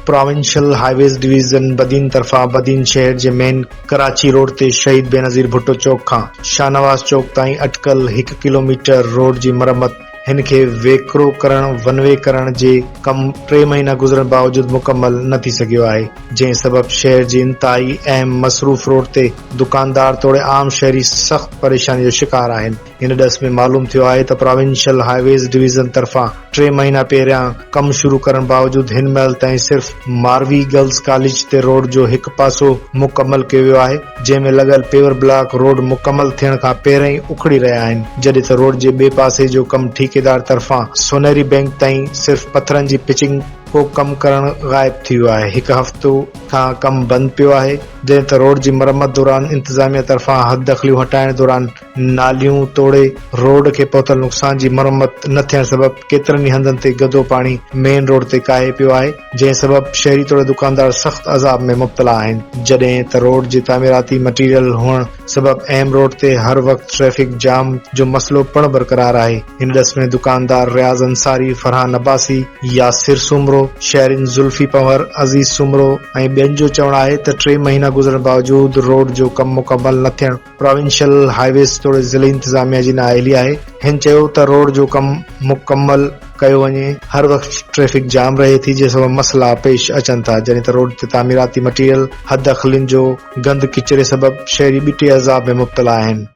Provincial highways division Badin طرفان بدين شهر جي مين ڪراچي روڊ تي شهيد بينظير ڀٽو چوڪ کان شاهنواز چوڪ تائين اٽڪل هڪ ڪلوميٽر روڊ جي مرمت هن کي ويڪرو ڪرڻ ون وي ڪرڻ جي ڪم ٽي مهينا گذرڻ باوجود مڪمل نه ٿي سگهيو آهي جنهن سبب شهر جي انتهائي اهم مصروف روڊ تي دڪاندار توڙي عام شهري سخت پريشاني جو شڪار آهن. هن ڏس ۾ معلوم ٿيو آهي ته پراونشل هاء ويز ڊويزن طرفان ٽي مهينا پهريان ڪم شروع ڪرڻ باوجود هن مهل تائين صرف ماروي گرلز ڪاليج تي روڊ جو هڪ پاسو مڪمل ڪيو ويو آهي جنهن ۾ لڳل پيور بلاڪ روڊ مڪمل ٿيڻ کان پهرين ئي اکڙي رهيا آهن جڏهن ته روڊ جي ٻئي پاسي جو ڪم ٺيڪيدار طرفان سونهري بئنڪ تائين صرف پٿرن جي پچنگ ڪو ڪم ڪرڻ غائب ٿي ويو آهي هڪ هفتو کان ڪم بند پيو آهي جڏهن ته روڊ جي مرمت دوران انتظاميه طرفان حددخليون هٽائڻ دوران ناليون توڙي روڊ کي پهتل نقصان جي مرمت نه ٿيڻ سبب ڪيترن ئي هنڌن تي گدو پاڻي مين روڊ تي ڪاهي پيو آهي جنهن سبب شهري توڙي دڪاندار سخت عذاب ۾ مبتلا آهن جڏهن ته روڊ جي تعميراتي مٽيريل هئڻ سبب اهم روڊ تي هر وقت ٽريفڪ جام جو مسئلو پڻ برقرار آهي ان ڏس ۾ دڪاندار رياض انصاري، فرحان عباسي، ياسر سومرو، شهرين ذلفي پنهور، عزيز سومرو ۽ ٻين جو چوڻ آهي ته ٽي مهينا گذرڻ باوجود روڊ جو ڪم مڪمل نه ٿيڻ پراونشل هاء ويز توڙي ضلعي انتظاميا جي نااهلي آهي، هن چيو ته روڊ جو ڪم مڪمل ڪيو وڃي، هر وقت ٽريفڪ جام رهي ٿي جنهن سبب مسئلا پيش اچن ٿا، جڏهن ته روڊ تي تعميراتي مٽيريل، حددخلين جو گند ڪچري سبب شهري ٻٽي عذاب ۾ مبتلا آهن.